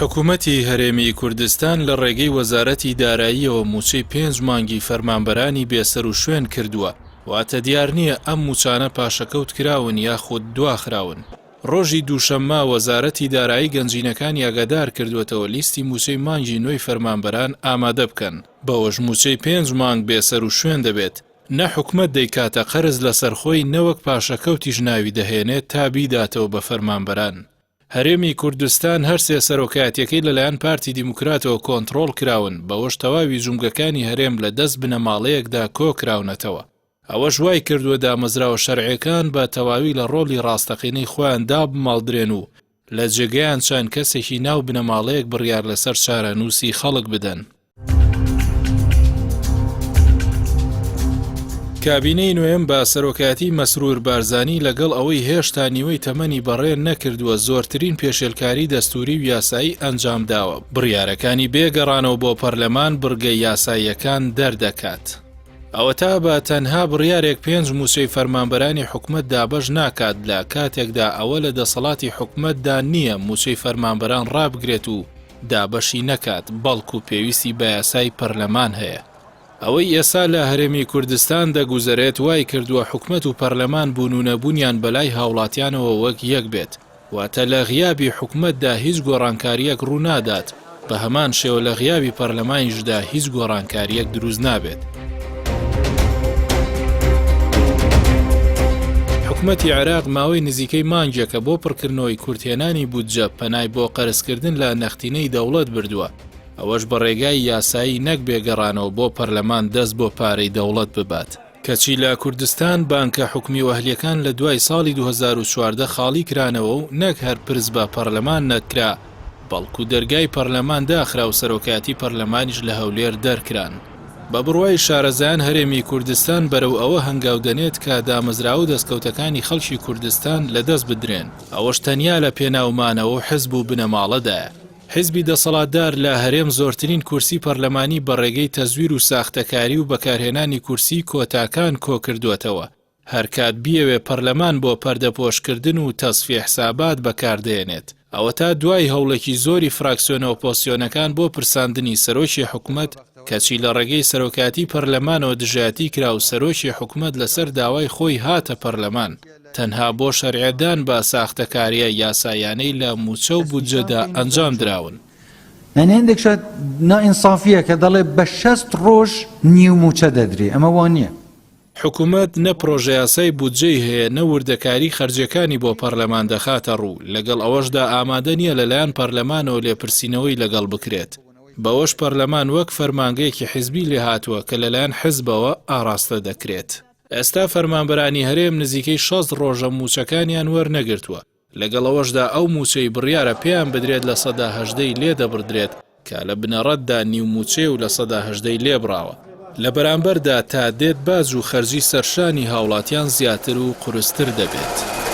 حکومەتی هەرێمی کوردستان لە ڕێگەی وەزارەتی داراییەوە مووچەی پێنج مانگی فەرمانبەرانی بێسەروشوێن کردووە، واتە دیار نییە ئەم مووچانە پاشەکەوت کراون یاخود دواخراون. ڕۆژی دووشەممە وەزارەتی دارایی گەنجینەکانی ئاگادار کردووەتەوە لیستی مووچەی مانگی نۆی فەرمانبەران ئامادە بکەن، بەوەش مووچەی پێنج مانگ بێسەروشوێن دەبێت، نە حکومەت دەیکاتە قەرز لەسەر خۆی نە وەک پاشەکەوتیش ناوی دەهێنێت تا بیداتەوە بە فەرمانبەران. هەرێمی کوردستان هەر سێ سەرۆکایەتیەکەی لەلایەن پارتی دیموکراتەوە کۆنتڕۆڵ کراون، بەوەش تەواوی جومگەکانی هەرێم لە دەست بنەماڵەیەکدا کۆکراونەتەوە. ئەوەش وای کردووە دامەزراوە شەرعیەکان بە تەواوی لە ڕۆڵی ڕاستەقینەی خۆیان دابماڵدرێن و لە جێگەیان چەند کەسێکی ناو بنەماڵەیەک بڕیار لەسەر چارەنووسی خەڵک بدەن. کابینەی نۆیەم بە سەرۆکایەتی مەسرور بارزانی لەگەڵ ئەوەی هێشتا نیوەی تەمەنی بەڕێ نەکردووە زۆرترین پێشێلکاری دەستوری و یاسایی ئەنجامداوە، بڕیارەکانی بێ گەڕانەوە بۆ پەرلەمان بڕگە یاساییەکان دەردەکات. ئەوەتا بە تەنها بڕیارێک پێنج مووچەی فەرمانبەرانی حکومەت دابەش ناکات لە کاتێکدا ئەوە لە دەسەڵاتی حکومەتدا نییە مووچەی فەرمانبەران ڕابگرێت و دابەشی نەکات، بەڵکو پێویستی بە یاسای پەرلەمان هەیە. ئەوەی ئێستا لە هەرێمی کوردستان دەگوزەرێت وای کردووە حکومەت و پەرلەمان بوون و نەبوونیان بەلای هاوڵاتیانەوە وەک یەک بێت، واتە لە غیابی حکومەتدا هیچ گۆڕانکارییەک ڕوو نادات، بە هەمان شێوە لە غیابی پەرلەمانیشدا هیچ گۆڕانکارییەک دروست نابێت. حکومەتی عێراق ماوەی نزیکەی مانگێکە بۆ پڕکردنەوەی کورتهێنانی بودجە پەنای بۆ قەرزکردن لە نەختینەی دەوڵەت بردووە، ئەوەش بە ڕێگای یاسایی نەک بێ گەڕانەوە بۆ پەرلەمان دەست بۆ پارەی دەوڵەت ببات. کەچی لە کوردستان بانکە حکومی و ئەهلیەکان لە دوای ساڵی 2014 خاڵی کرانەوە و نەک هەر پرس بە پەرلەمان نەکرا، بەڵکو دەرگای پەرلەمان داخرا و سەرۆکایەتی پەرلەمانیش لە هەولێر دەرکران. بە بڕوای شارەزایان هەرێمی کوردستان بەرەو ئەوە هەنگاو دەنێت کە دامەزراوە و دەستکەوتەکانی خەڵکی کوردستان لەدەست بدرێن، ئەوەش تەنیا لە پێناو مانەوە و حزب و بنەماڵەدایە. حزبی دەسەڵاتدار لە هەرێم زۆرترین کورسی پەرلەمانی بە ڕێگەی تەزویر و ساختەکاری و بەکارهێنانی کورسی کۆتاکان کۆکردووەتەوە، هەرکات بیەوێ پەرلەمان بۆ پەردەپۆشکردن و تەسفیە حسابات بەکاردەێنێت. ئەوەتا دوای هەوڵێکی زۆری فراکسیۆنە ئۆپۆسیۆنەکان بۆ پرساندنی سەرۆکی حکومەت، کەچی لە ڕێگەی سەرۆکایەتی پەرلەمانەوە دژایەتی کرا و سەرۆکی حکومەت لەسەر داوای خۆی هاتە پەرلەمان، تەنها بۆ شەرعیەتدان بە ساختەکارییە یاساییانەی لە مووچە و بودجەدا ئەنجام دراون. یانی هەندێک شت نائینسافییە کە دەڵێ بە 60 ڕۆژ نیو مووچە دەدرێ، ئەمە وا نییە. حکومەت نە پرۆژەیاسای بودجەی هەیە، نە وردەکاری خەرجیەکانی بۆ پەرلەمان دەخاتە ڕوو، لەگەڵ ئەوەشدا ئامادە نییە لەلایەن پەرلەمانەوە لێپرسینەوەی لەگەڵ بکرێت. بەوەش پەرلەمان وەک فەرمانگەیەکی حزبی لێهاتووە کە لەلایەن حزبەوە ئاڕاستە دەکرێت. ئێستا فەرمانبەرانی هەرێم نزیکەی 60 ڕۆژە مووچەکانیان وەرنەگرتووە، لەگەڵ ئەوەشدا ئەو مووچەی بڕیارە پێیان بدرێت 18% ی لێ دەبڕدرێت کە لە بنەڕەتدا نیو مووچەیە و 18% ی لێ بڕاوە. لە بەرامبەردا تا دێت باج و خەرجی سەرشانی هاوڵاتیان زیاتر و قورستر دەبێت.